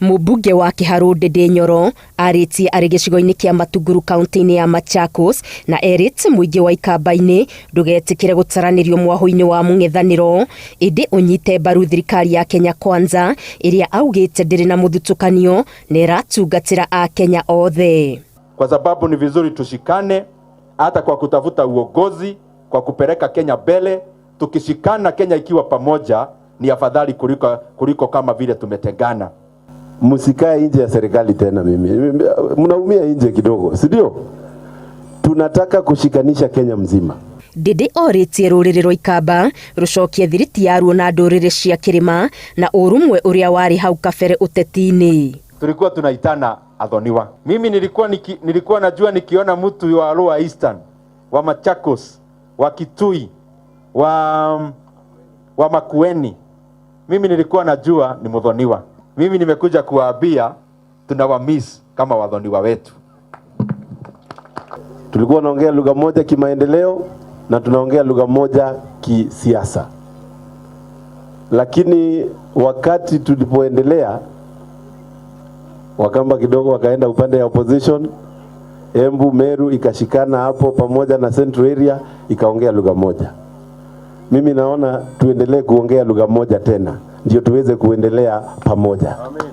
Mũmbunge wa Kĩharũ Ndĩndĩ Nyoro arĩtie arĩ gĩcigo-inĩ kĩa Matunguru kaunti-inĩ ya Machakos na erĩte mũingĩ wa Ikamba-inĩ ndũgetĩkĩre gũtaranĩrio mwahũ-inĩ wa mũng'ethanĩro ĩndĩ ũnyite mbaru thirikari ya Kenya Kwanza ĩrĩa augĩte ndĩrĩ na mũthutũkanio na ĩratungatĩra Akenya othe. Kwa sababu ni vizuri tushikane hata kwa kutafuta uongozi, kwa kupeleka Kenya mbele. Tukishikana Kenya ikiwa pamoja ni afadhali kuliko kama vile tumetengana. Msikae nje ya serikali tena. Mimi mnaumia nje kidogo, si ndio? Tunataka kushikanisha Kenya mzima. Ndĩndĩ orĩtie rũrĩrĩ rwa Ikamba rũcokie thiriti yaruo na ndũrĩrĩ cia kĩrĩma na ũrũmwe ũrĩa warĩ hau kabere ũteti-inĩ. Tulikuwa tunaitana athoniwa. Mimi nilikuwa najua nikiona mtu wa Lower Eastern, wa Machakos, wa Kitui, wa Makueni, mimi nilikuwa najua ni muthoniwa. Mimi nimekuja kuwaambia tunawamiss kama wathoniwa wetu. Tulikuwa tunaongea lugha moja kimaendeleo na tunaongea lugha moja kisiasa, lakini wakati tulipoendelea Wakamba kidogo wakaenda upande ya opposition, Embu, Meru ikashikana hapo pamoja na Central Area ikaongea lugha moja. Mimi naona tuendelee kuongea lugha moja tena ndio tuweze kuendelea pamoja. Amen.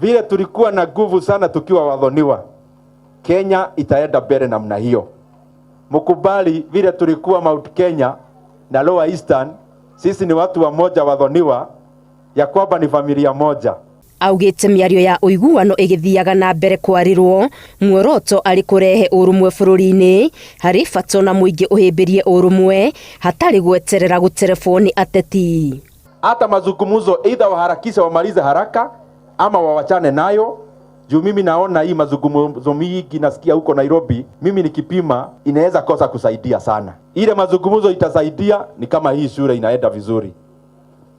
Vile tulikuwa na nguvu sana tukiwa wathoniwa, Kenya itaenda mbele namna hiyo. Mkubali vile tulikuwa Mount Kenya na Lower Eastern, sisi ni watu wa moja wathoniwa, ya kwamba ni familia moja. Augĩte mĩario ya ũiguano ĩgĩthiaga na mbere kwarĩrwo muoroto arĩ kũrehe ũrũmwe bũrũri-inĩ harĩ bata na mũingĩ ũhĩmbĩrie ũrũmwe hatarĩ gweterera gũterebwo nĩ ateti. Hata mazungumzo either waharakishe wamalize haraka ama wawachane nayo, juu mimi naona hii mazungumzo mingi nasikia huko Nairobi, mimi nikipima inaweza kosa kusaidia sana. Ile mazungumzo itasaidia ni kama hii shule inaenda vizuri.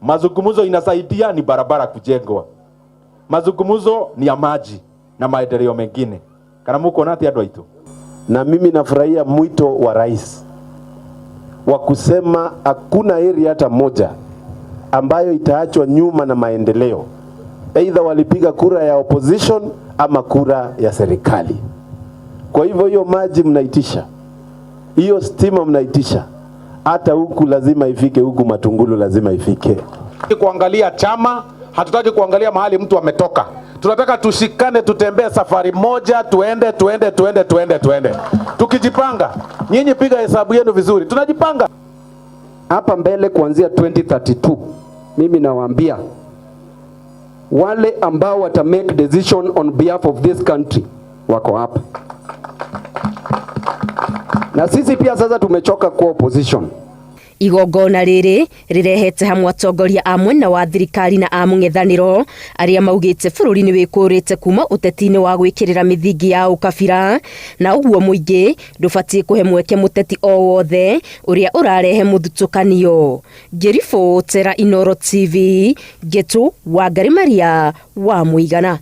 Mazungumzo inasaidia ni barabara kujengwa. Mazungumzo ni ya maji na maendeleo mengine. Kana muko nati andũ aitũ. Na mimi nafurahia mwito wa rais wa kusema hakuna area hata moja ambayo itaachwa nyuma na maendeleo, aidha walipiga kura ya opposition ama kura ya serikali. Kwa hivyo hiyo maji mnaitisha, hiyo stima mnaitisha, hata huku lazima ifike, huku Matungulu lazima ifike. Kuangalia chama, hatutaki kuangalia mahali mtu ametoka. Tunataka tushikane, tutembee safari moja, tuende tuende tuende tuende tuende. Tukijipanga, nyinyi piga hesabu yenu vizuri, tunajipanga hapa mbele kuanzia 2032. Mimi nawaambia wale ambao wata make decision on behalf of this country wako hapa, na sisi pia sasa tumechoka kuwa opposition. Igongona rĩrĩ rĩrehete hamwe atongoria a mwena wa thirikari na a mũng'ethanĩro arĩa maugĩte bũrũri nĩ wĩkũrĩte kuma ũteti-inĩ wa gwĩkĩrĩra mĩthingi ya ũkabira na ũguo mũingĩ ndũbatiĩ kũhe mweke mũteti o wothe ũrĩa ũrarehe mũthutũkanio. Ngĩribotera Inooro TV, Ngetu Wangari Maria wa Mũigana.